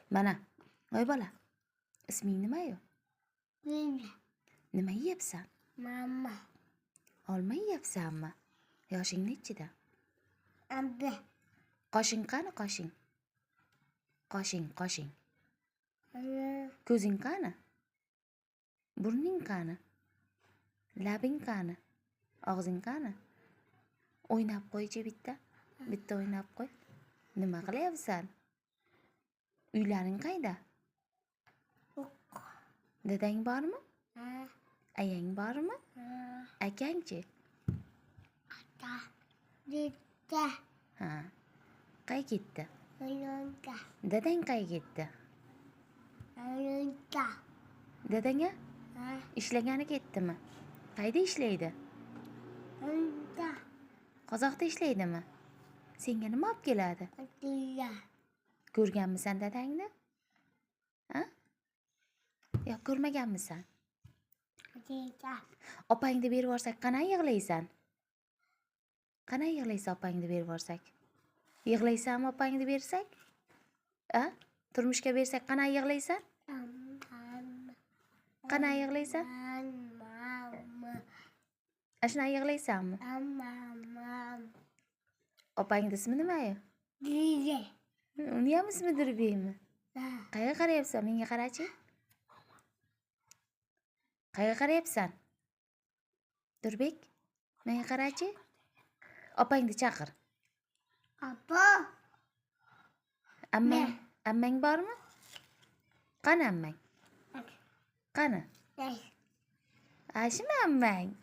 Mana, oy bola. Isming nima-yu? Nima? Nima yeyapsan? Mama. Olma yeyapsanmi? Yoshing nechida? Abba. Qoshing qani, qoshing? Qoshing, qoshing. Ana. Ko'zing qani? Burning qani? Labing qani? Og'zing qani? O'ynab qo'ychi bitta. Bitta o'ynab qo'y. Nima qilyapsan? Uylaring qayda? Yo'q. Dadang bormi? Ha. Ayang bormi? Ha. Akangchi? Ata. Dita. Ha. Qayga ketdi? Ayonka. Dadang qayga ketdi? Ayonka. Dadang-a? Ha. Ishlagani ketdimi? Qayda ishlaydi? Ayonka. Qozoqda ishlaydimi? Senga nima olib keladi? Atilla. Ko'rganmisan dadangni? Ha? Yo ko'rmaganmisan? Atilla. Opangni berib yuborsak qanday yig'laysan? Qanday yig'laysan opangni berib yuborsak? Yig'laysanmi opangni bersak? A? Turmushga bersak qanday yig'laysan? Am. Qanday yig'laysan? Mama. A shunaqa yig'laysanmi? Mama. Opangni ismi nima-yu? Diye. Uni ham ismi Durbekmi? Ha. Qayerga qarayapsan? Menga qarachi. Qayerga qarayapsan? Durbek, menga qarachi. Opangni chaqir. Apa. Ammang, ammang bormi? Qani ammang? Qani? Ay. Ashimi ammang?